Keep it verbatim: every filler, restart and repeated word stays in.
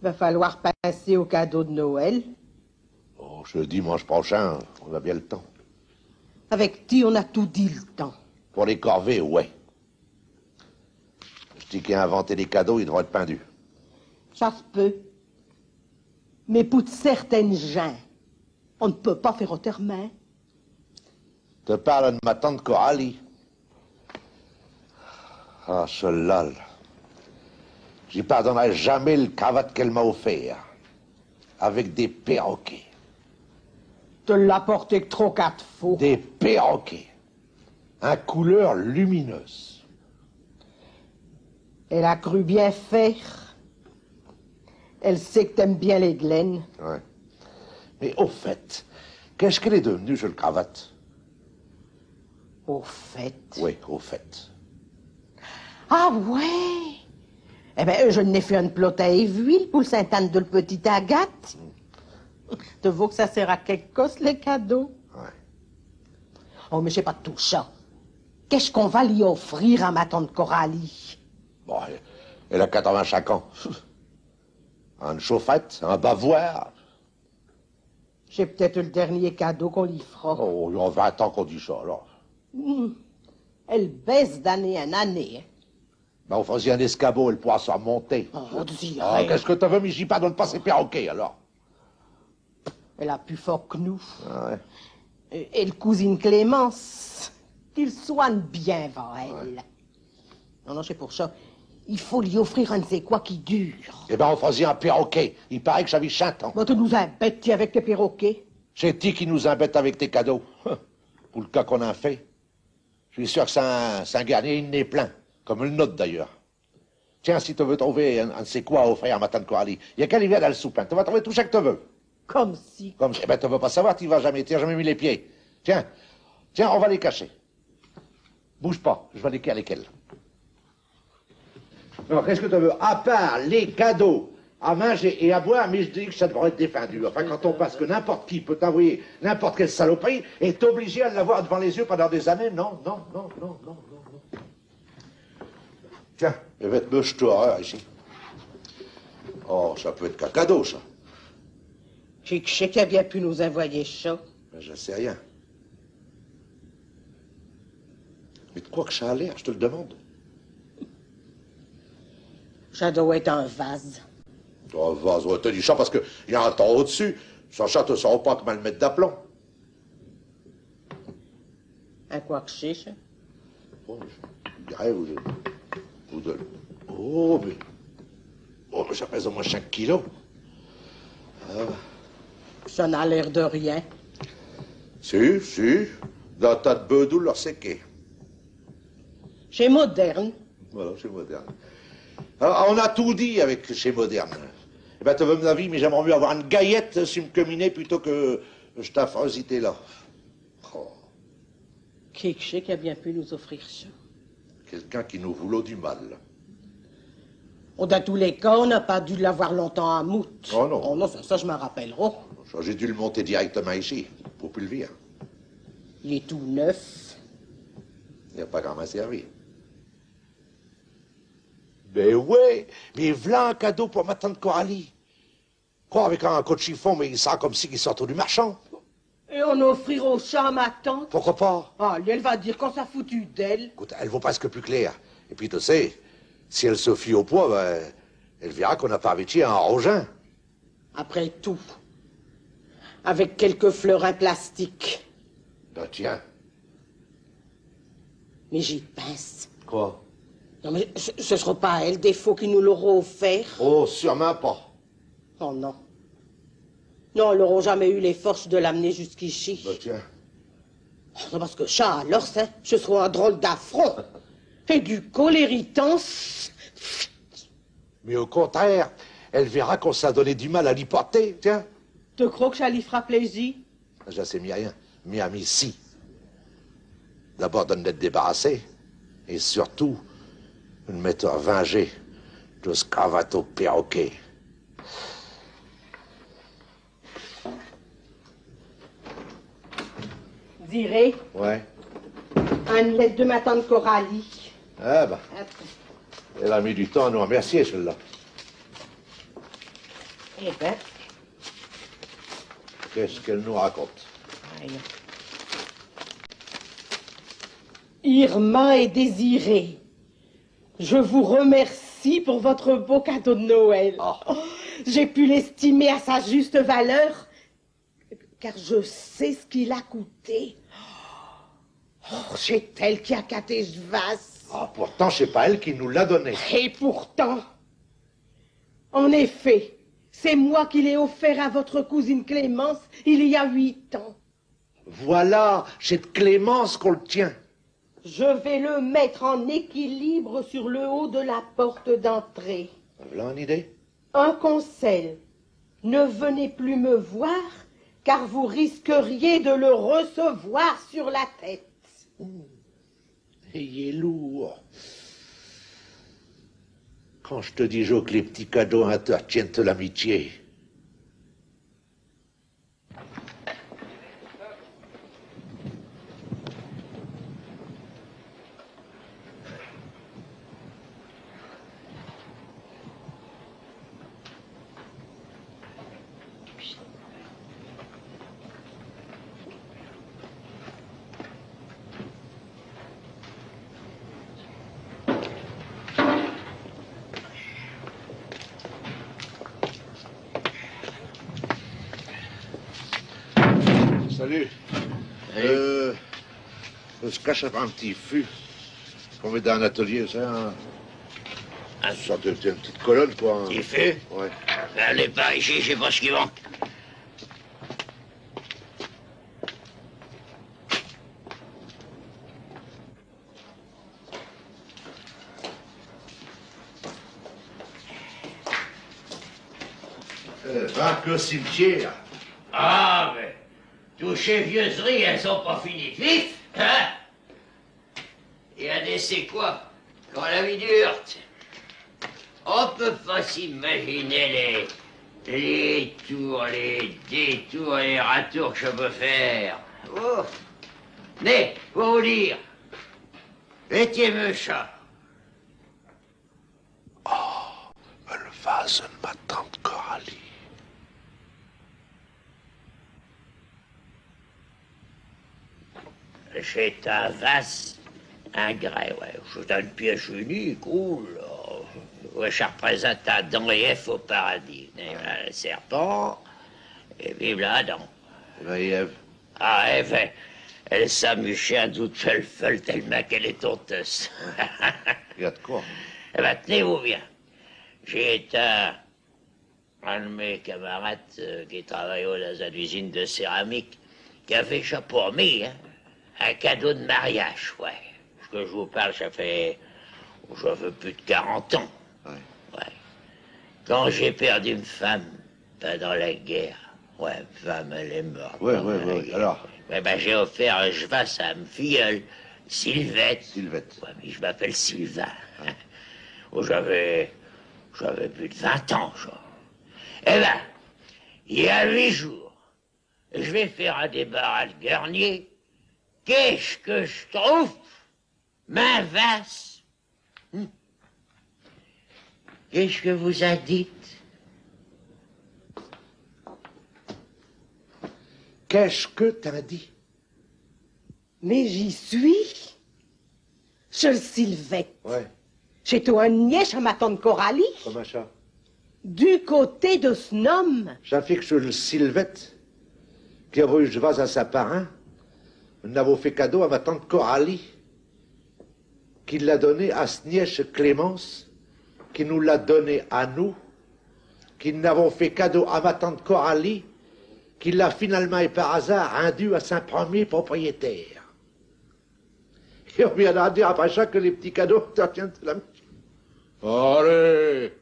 Va falloir pinser aux cadeaux d'Noël. Oh, ch'est diminche prochain, on a bin l'temps. Avec ti, on a toudis l'temps. Pour les corvées, ouais. Ch'ti qui a invinté les cadeaux, i devrot ête pindu. Cha s'peut. Mais pour certaines gins, on n'peut pas faire autremint. Te parles de m'tante Coralie. Ah, chelle-là, j'y pardonn'rai jamais l'cravate qu'elle m'a offert. Avec des perroquets. Te l'as porté que tros quate fos. Des perroquets. In couleur lumineuse. Elle a cru bien faire. Elle sait que t'aimes bien les glaines. Ouais. Mais au fait, qu'est-ce qu'elle est devenue, chelle cravate ? Au fait. Oui, au fait. Ah ouais ! Eh ben, je n'ai fait eune plote à évuil pour Sainte-Anne de l'petite Agathe. Te vos que cha sert à quéqu'cosse, les cadeaux ? Ouais. Oh, mais ch'est pas tout cha. Qu'est-ce qu'on va li offrir à m'tante Coralie ? Bon, elle, elle a quatre-vingt-chinq ans. Eune chauffette, un bavoir. Ch'est p't-ête l'dernier cadeau qu'on li f'ra. Oh, i a vingt ans qu'on dit cha, alors. Hmm. Elle baisse d'année in année, hein. Ben, offre-li un escabeau, elle pourra s'armonter. Oh, dis rien. Ah, qu'est-ce que te veux, mais j'y pardonne pas ses perroquets, alors. Elle a pus fort que nous. Ah ouais. Et, et l'cousine Clémence, qu'i l'soigne bien, va, elle. Ouais. Non, non, ch'est pour cha. I faut li offrir un n'sais quoi qui dure. Eh ben, offre-li un perroquet. I paraît que cha vit chint ans. Bon, te nous imbêtes, ti, avec tes perroquets. Ch'est ti qui nous imbêtes avec tes cadeaux. Pour l'cas qu'on in fait. J'sus sûr que sin, sin guernier, i n'in a plein. Comme l'nôte, d'ailleurs. Tiens, si te veux trouver un, un n'sais quoi à offrir à m'tante Coralie, i a qu'à aller vir dins l'soupin. Te vas trouver tout cha que te veux. Comme si. Comme si. Eh ben, te veux pas savoir, t'y vas jamais, t'y as jamais mis les pieds. Tiens, tiens, on va les cacher. Bouge pas, j'vas aller querre avec elle. Alors, qu'est-ce que te veux ? À part les cadeaux à minger et à boire, mais j'dis que cha devrot ête défindu. Enfin, quand on pinse que n'importe qui peut t'invoyer n'importe quelle saloperie et t'obliger à l'avoir devant les yeux pendant des années, non, non, non. Tiens, et mets-me ch't horreur ichi. Oh, cha peut ête qu'un cadeau, cha. Qui qu'ch'est qui a bien pu nous invoyer cha ? Ben, j'in sais rien. Mais d'quo qu'cha a l'air, j'te l'demande ? Cha dot ête un vase. Un vase, ouais, te dis cha parce que i a un trau au-d'sus. Sans cha, te sauros pas commint l'mette d'aplomb. Un quoi qu'ch'est, cha ? Oh, mais je dirais, vous, vous de... Oh, mais, oh, mais cha pèse au moins chinq kilos. Ah. Cha n'a l'air de rien. Si, si, d'un tas d'bœufs d'où l'sait qué. Ch'est moderne. Voilà, ch'est moderne. Alors, on a tout dit avec ch'est moderne. Eh ben, te veux m'n avis, mais j'aimeros mieux avoir eune gaillette su m'queminée plutôt que ch't affreusité-là. Oh. Qui qu'ch'est qui a bien pu nous offrir cha ? Quelqu'un qui nous voulot du mal. Oh, dins tous les cas, on n'a pas dû l'avoir longtemps à moute. Oh non. Oh non, cha, cha, j'm'in rappelleros. Cha, j'ai dû l'monter directemint ichi, pour pus l'vir. Il est tout neuf. I n'a pas gramint servi. Ben ouais, mais v'là un cadeau pour m'tante Coralie. Quoi, avec un coup d'chiffon, mais i s'ra comme si qu'i sortot du marchand. Et on offrira cha à m'tante ? Pourquoi pas ? Ah, elle va dire qu'on s'a foutu d'elle. Acoute, elle vot presque pus clair. Et pis, te sais, si elle s'fie au poids, ben, elle verra qu'on n'a pas arvétié à un rojin. Après tout, avec quéques fleurs in plastique. Ben, tiens. Mais j'y pinse. Quoi ? Non, mais ch', ch' sera pas elle, des fos, qui nous l'aura offert ? Oh, sûrmint pas. Oh non. Non, elle n'aura jamais eu les forces de l'amener jusqu'ichi. Ben, tiens. Oh non, parce que cha, alors, cha, ch' sera un drôle d'affront. Et du colérictance. Mais au contraire, elle verra qu'on s'a donné du mal à li porter, tiens. Te cros que cha li f'ra plaisi ? J'in sais mi rien, mi à mi si. D'abord d'in ête débarrassé, et surtout, d'm'ête vingé de ch' cravate au perroquet. Dirais. Ouais. Eune lette de m'tante Coralie. Ah bah. Attinds. Elle a mis du temps à nous remercier, chelle-là. Eh ben. Qu'est-ce qu'elle nous raconte ? Aïe. Irma et Désiré, je vous remercie pour votre beau cadeau de Noël. Ah. Oh, j'ai pu l'estimer à sa juste valeur, car je sais ce qu'il a coûté. Oh, ch'est elle qui a caté ch'vasse. Ah, pourtant, ch'est pas elle qui nous l'a donné. Et pourtant. En effet, c'est moi qui l'ai offert à votre cousine Clémence il y a huit ans. Voilà, ch'est d' Clémence qu'on l' tient. Je vais le mettre en équilibre sur le haut de la porte d'entrée. V'là eune idée. Un conseil, ne venez plus me voir, car vous risqueriez de le recevoir sur la tête. Ouh. Il est lourd. Quand j' te dijos que les p'tits cadeaux intertiennent l'amitié. Salut. Salut. Euh, on s' cache un p'tit fu. Qu'on met dins un atelier, cha, hein. Une sorte de, de petite colonne, quoi, hein. P'tit fu ? Ouais. Allez, par ichi, j' sais pas ch' qui manque. Euh, va qu'au cimetière. Ah, mais tous chés vieuseries, all' ont pas fini d' vife, hein ? Y a des séquois qu'ont la vie dure. On peut pas s'imaginer les, les tours, les détours, les ratours que cha peut faire. Oh. Mais, pour vous dire, vêtiez-me cha. Oh, el vasse de m' tante Coralie. Ch'est un vasse in grès, ouais. Ch'est eune pièche unique, ouh là. Ouais, cha r'présinte Adam et Ève au paradis. Et v'là l' serpent, et vive là Adam. Eh ben, et Ève ? Ah, Ève, all' s'amuchot à doute ch'feule tell'mint qu'all' est honteuse. Y a d' quoi. Eh ben, tenez-vous bien. J'ai été Un de mes camarates, euh, qui travaillot dins eune usine de céramique, qui a fait cha pour mi, hein. Un cadeau de mariache, ouais. Ch' que j' vous parle, cha fait, cha fait pus d' quarante ans. Ouais. Ouais. Quand j'ai perdu m' femme, pindant la guerre, ouais, m' femme, all' est morte pindant la guerre. Ouais, ouais, ouais, alors ? Eh ben, j'ai offert ch' vasse à m' filleule, Sylvette. Sylvette. Ouais, mais j' m'appelle Sylvain. Ouais. Oh, j'avais, j'avais pus d' vingt ans, cha. Eh ben, i a huit jours, j' vas faire un débarras d' guernier. Qu'est-ce que j' troufe ? Min vasse. Hmm. Qu'est-ce que vous in dites ? Qu'est-ce que t'in dis ? Mais j'y sus. Ch'est l' Sylvette. Ouais. Ch'étot eune nièche à m' tante Coralie. Commint cha ? Du côté de s'n homme. Cha fait qu' ch'est l' Sylvette qui avot eu ch' vasse à sin parrain. Nous n'avons fait cadeau à m' tante Coralie, qui l'a donné à s' nièche Clémence, qui nous l'a donné à nous, qui n'avons fait cadeau à m' tante Coralie, qui l'a finalemint et par hasard rindu à sin premier propriétaire. Et on viendra dire après cha que les p'tits cadeaux intertiennent l'amitié. Allez,